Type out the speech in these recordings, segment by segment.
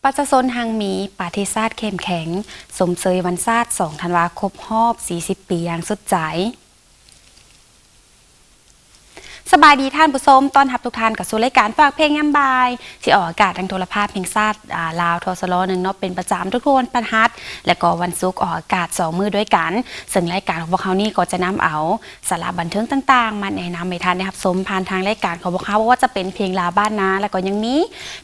ປະຊາຊົນຮັ່ງມີ ປະເທດຊາດເຂັ້ມແຂງ ຊົມເຊີຍວັນຊາດ ສອງ ທັນວາ ຄົບຮອບ ສີ່ສິບ ປີຢ່າງສຸດໃຈ. ສະບາຍດີທ່ານຜູ້ຊົມ, ຕ້ອນຮັບທຸກທ່ານເຂົ້າສູ່ລາຍການຝາກເພງຍາມບ່າຍ ທີ່ອອກອາກາດທາງໂທລະພາບແຫ່ງຊາດ ອາ ລາວ ທສລ ໜຶ່ງ ເນາະ ເປັນປະຈຳທຸກໆວັນພະຫັດ ແລະກໍວັນສຸກ ອອກອາກາດສອງມື້ດ້ວຍກັນ. ເຊິ່ງລາຍການຂອງພວກເຮົານີ້ກໍຈະນຳເອົາ ສາລະບັນເທີງຕ່າງໆ ມາແນະນຳໃຫ້ທ່ານໄດ້ຮັບຊົມຜ່ານທາງລາຍການຂອງພວກເຮົາ, ບໍ່ວ່າຈະເປັນເພງລາວບ້ານນາ ແລ້ວກໍຍັງມີ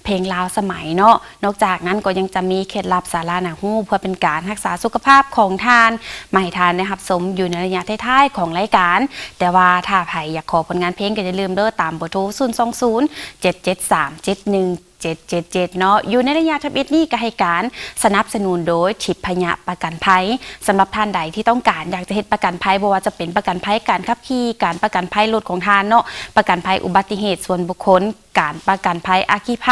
ເພງລາວສະໄໝເນາະ. ນອກຈາກນັ້ນກໍຍັງຈະມີເຄັດລັບສາລະໜ້າຮູ້ ເພື່ອເປັນການຮັກສາສຸຂະພາບຂອງທ່ານ ມາໃຫ້ທ່ານໄດ້ຮັບຊົມຢູ່ໃນໄລຍະທ້າຍໆຂອງລາຍການ. ແຕ່ວ່າຖ້າໃຜຢາກຂໍຜົນງານເພງກໍຢ່າລືມເດີ ຕາມເບີໂທ ສູນສອງສູນ ເຈັດເຈັດສາມ ເຈັດໜຶ່ງ ເຈັດເຈັດເຈັດ ເນາະ. ຢູ່ໃນໄລຍະທຳອິດນີ້ກໍໃຫ້ການສະໜັບສະໜູນໂດຍທິບພະຍະປະກັນໄພ. ສຳລັບທ່ານໃດທີ່ຕ້ອງການຢາກຈະເຮັດປະກັນໄພ, ບໍ່ວ່າຈະເປັນປະກັນໄພການຂັບຂີ່, ການປະກັນໄພລົດຂອງທ່ານເນາະ, ປະກັນໄພອຸບັດຕິເຫດສ່ວນບຸກຄົນ, ການປະກັນໄພອັກຄີໄພ,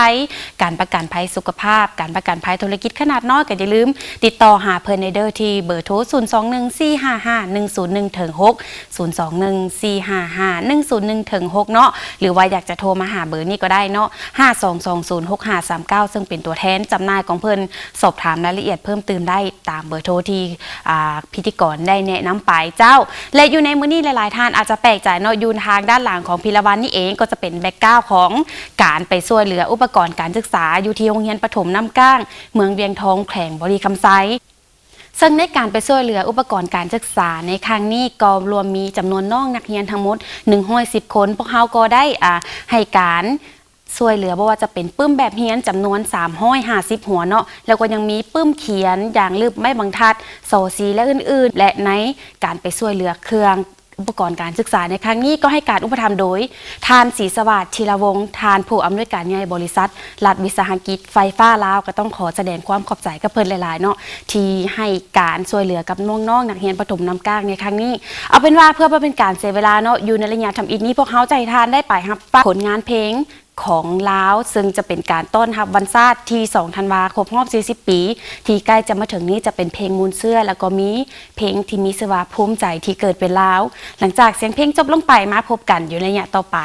ການປະກັນໄພສຸຂະພາບ, ການປະກັນໄພທຸລະກິດຂະໜາດນ້ອຍ ກໍຢ່າລືມຕິດຕໍ່ຫາເພິ່ນໄດ້ເດີ ທີ່ເບີໂທ ສູນສອງໜຶ່ງ ສີ່ຫ້າຫ້າ ໜຶ່ງສູນໜຶ່ງ ເຖິງ ຫົກ ສູນສອງໜຶ່ງ ສີ່ຫ້າຫ້າ ໜຶ່ງສູນໜຶ່ງ ເຖິງ ຫົກ ເນາະ. ຫຼືວ່າຢາກຈະໂທມາຫາເບີນີ້ກໍໄດ້ເນາະ ຫ້າສອງສອງສູນ ຫົກຫ້າສາມເກົ້າ ເຊິ່ງເປັນຕົວແທນຈຳໜ່າຍຂອງເພິ່ນ. ສອບຖາມລາຍລະອຽດເພີ່ມຕື່ມໄດ້ຕາມເບີໂທທີ່ ອ່າ ພິທີກອນໄດ້ແນະນຳໄປເຈົ້າ. ແລະ ຢູ່ໃນມື້ນີ້ຫຼາຍໆທ່ານອາດຈະແປກໃຈເນາະ, ຢູ່ທາງດ້ານຫຼັງຂອງພິລະວັນນີ້ເອງ ກໍຈະເປັນແບັກກຣາວຂອງການໄປຊ່ວຍເຫຼືອອຸປະກອນການສຶກສາ ຢູ່ທີ່ໂຮງຮຽນປະຖົມນ້ຳກ້າງ ເມືອງວຽງທອງ ແຂວງບໍລິຄຳໄຊ. ເຊິ່ງໃນການໄປຊ່ວຍເຫຼືອອຸປະກອນການສຶກສາໃນຄັ້ງນີ້ ກໍລວມມີຈຳນວນນ້ອງນັກຮຽນທັງໝົດ ໜຶ່ງຮ້ອຍສິບຄົນ. ພວກເຮົາກໍໄດ້ ອ່າ ໃຫ້ການ ຊ່ວຍເຫຼືອ ບໍ່ວ່າຈະເປັນປຶ້ມແບບຮຽນຈຳນວນສາມຮ້ອຍຫ້າສິບຫົວເນາະ, ແລ້ວກໍຍັງມີປຶ້ມຂຽນ, ຢາງລຶບ, ໄມ້ບັງທັດ, ສໍສີ ແລະ ອື່ນໆ. ແລະ ໃນການໄປຊ່ວຍເຫຼືອເຄື່ອງອຸປະກອນການສຶກສາໃນຄັ້ງນີ້ ກໍໃຫ້ການອຸປະຖຳໂດຍ ທ່ານ ສີສະຫວາດ ທີລະວົງ, ທ່ານຜູ້ອຳນວຍການໃຫຍ່ບໍລິສັດລັດວິສາຫະກິດໄຟຟ້າລາວ. ກໍຕ້ອງຂໍສະແດງຄວາມຂອບໃຈກັບເພິ່ນຫຼາຍໆເນາະ ທີ່ໃຫ້ການຊ່ວຍເຫຼືອກັບນ້ອງໆນັກຮຽນປະຖົມນ້ຳກ້າງໃນຄັ້ງນີ້. ເອົາເປັນວ່າເພື່ອບໍ່ເປັນການເສຍເວລາເນາະ, ຢູ່ໃນໄລຍະທຳອິດນີ້ ພວກເຮົາຈະໃຫ້ທ່ານໄດ້ໄປຮັບຟັງຜົນງານເພງ ຂອງລາວ, ເຊິ່ງຈະເປັນການຕ້ອນຮັບວັນຊາດທີສອງທັນວາ ຄົບຮອບສີ່ສິບປີ ທີ່ໃກ້ຈະມາເຖິງນີ້. ຈະເປັນເພງມ່ວນເຊື້ອ ແລ້ວກໍມີເພງທີ່ມີຊື່ວ່າ ພູມໃຈທີ່ເກີດເປັນລາວ. ຫຼັງຈາກສຽງເພງຈົບລົງໄປ, ມາພົບກັນຢູ່ໃນໄລຍະຕໍ່ໄປ.